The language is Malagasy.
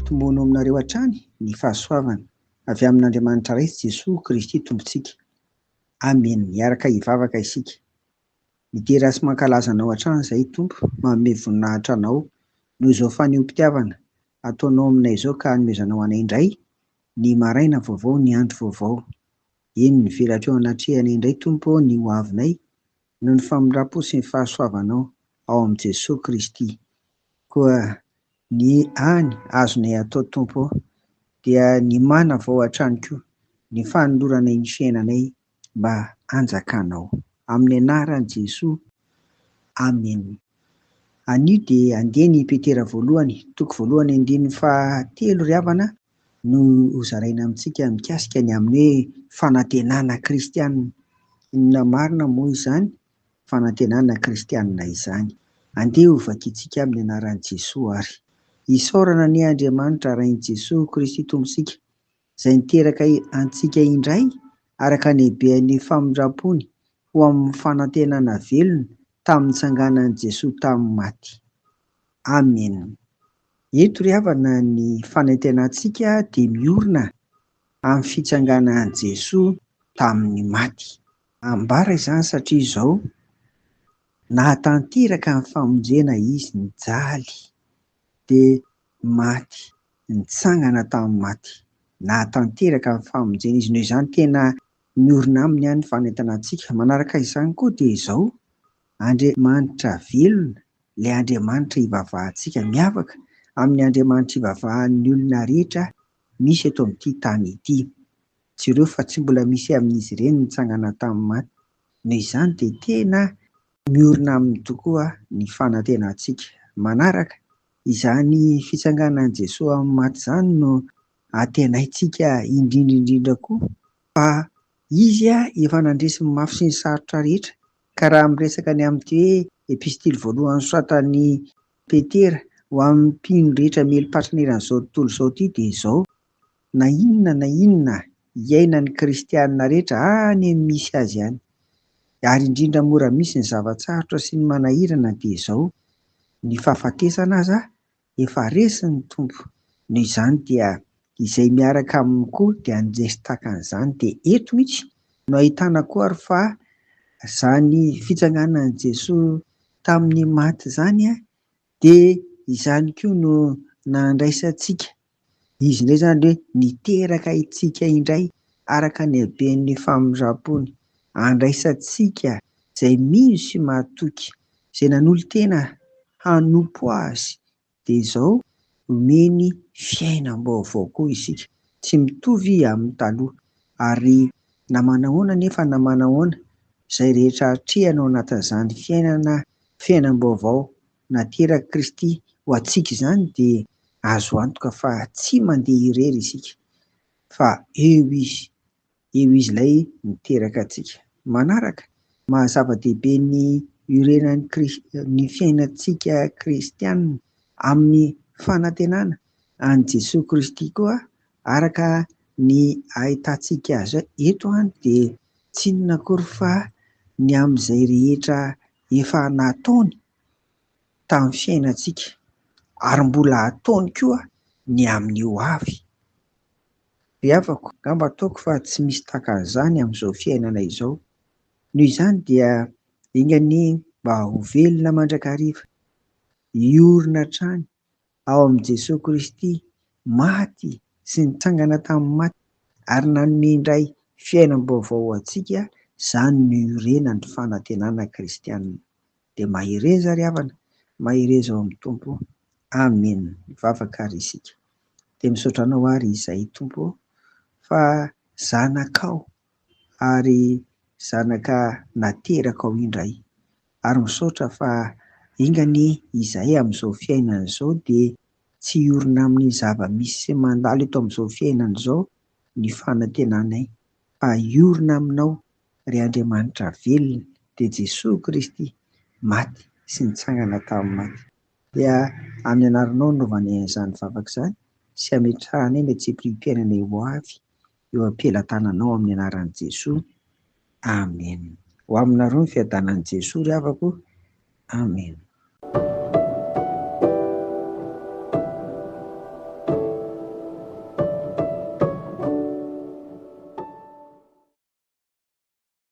Ampitomboina ao aminareo hatrany ny fahasoavana avy amin'Andriamanitra Ray sy Jesoa Kristy Tompontsika. Amena. Hiaraka hivavaka isika. Midera sy mankalaza Anao hatrany izahay Tompo, manome voninahitra Anao noho izao fanehoam-pitiavana ataonao aminay izao ka anomezanao anay indray ny maraina vaovao, ny andro vaovao. Eny, mivelatra eo anatrehanay indray Tompo ô ny ho avinay noho ny famindram-po sy ny fahasoavanao ao amin'i Jesoa Kristy. Koa ny hany azonay atao Tompo ô dia ny manavao hatrany koa ny fanoloranay ny fiainanay mba hanjakanao. Amin'ny anaran'i Jesoa. Amena. Anio dia andiany i Petera voalohany, toko voalohany andininy fahatelo ry havana no hozaraina amintsika mikasika ny amin'ny hoe fanantenana kristianina. Inona marina moa izany fanantenana kristianina izany? Andeha hovakintsika amin'ny anaran'i Jesoa ary. Isaorana anie Andriamanitra Rain'i Jesoa Kristy Tompontsika izay niteraka antsika indray araka ny habean'ny famindram-pony ho amin'ny fanantenana velona tamin'ny nitsanganan'i Jesoa tamin'ny maty. Amena. Eto ry havana ny fanantenantsika dia miorina amin'ny fitsanganan'i Jesoa tamin'ny maty. Ambara izany satria izao, nahatanteraka ny famonjena Izy, nijaly, dia maty, nitsangana tamin'ny maty. Nahatanteraka ny famonjena Izy. Noho izany tena miorina aminy ny fanentanantsika. Manaraka izany koa dia izao, Andriamanitra velona, ilay Andriamanitra ivavahantsika, miavaka amin'ny Andriamanitra ivavahan'ny olona rehetra misy eto amin'ity tany ity. Jereo fa tsy mbola misy amin'izy ireny nitsangana tamin'ny maty. Noho izany dia tena miorina aminy tokoa ny fanantenantsika. Manaraka izany fitsanganan'i Jesoa amin'ny maty izany no antenaintsika indrindra indrindra koa fa Izy efa nandresy ny mafy sy ny sarotra rehetra, ka raha miresaka ny amin'ity hoe epistily voalohany soratan'i Petera ho amin'ny mpino rehetra mieli-patrana eran'izao tontolo izao ity dia izao, na inona na inona iainan'ny kristiana rehetra any amin'ny misy azy any, ary indrindra moa raha misy ny zava-tsarotra sy ny manahirana dia izao, ny fahafatesana aza efa resy ny Tompo, noho izany dia izay miaraka aminy koa dia handresy tahaka an'izany, dia eto mihitsy no ahitana koa ary fa izany fitsanganan'i Jesoa tamin'ny maty izany dia izany koa no nandraisantsika, izy indray izany hoe niteraka antsika indray araka ny haben'ny famindram-pony, andraisantsika izay mino sy mahatoky, izay nanolo-tena hanompo Azy, dia izao omeny fiainam-baovao koa isika, tsy mitovy amin'ny taloha. Ary na manahoana anefa na manahoana, izay rehetra atrehina ao anatin'izany fiainana fiainam-baovao naterak'i Kristy ho antsika izany dia azo antoka fa tsy mandeha irery isika fa eo Izy, eo Izy ilay niteraka antsika. Manaraka, maha zava-dehibe ny iorenan'ny ny fiainantsika kristiana amin'ny fanantenana an'i Jesoa Kristy koa araka ny ahitantsika azy eto dia tsy inona akory fa ny amin'izay rehetra efa nataony tamin'ny fiainantsika ary mbola hataony koa ny amin'ny ho avy. Ry havako, angamba ataoko fa tsy misy tahaka an'izany amin'izao fiainana izao. Noho izany dia enga anie mba ho velona mandrakariva, hiorina hatrany ao amin'i Jesoa Kristy maty sy nitsangana tamin'ny maty ary nanome indray fiainam-baovao ho antsika, izany no iorenan'ny fanantenana kristiana. Dia mahereza ry havana, mahereza ao amin'ny Tompo. Amen. Mivavaka ary isika. Dia misaotra Anao ary izahay Tompo ô, fa zanakao ary zanaka naterakao indray. Ary misaotra fa enga anie izahay amin'izao fiainana izao dia tsy hiorina amin'ny zava-misy sy mandalo eto amin'izao fiainana izao ny fanantenanay fa hiorina aminao ry Andriamanitra velona dia Jesoa Kristy maty sy nitsangana tamin'ny maty. Dia amin'ny anaranao no anaovanay an'izany vavaka izany sy ametrahanay ny antsipiriam-piainanay ho avy eo am-pelatananao amin'ny anaran'i Jesoa. Amen. Ho aminareo ny fiadanan'i Jesoa ry havako. Amen.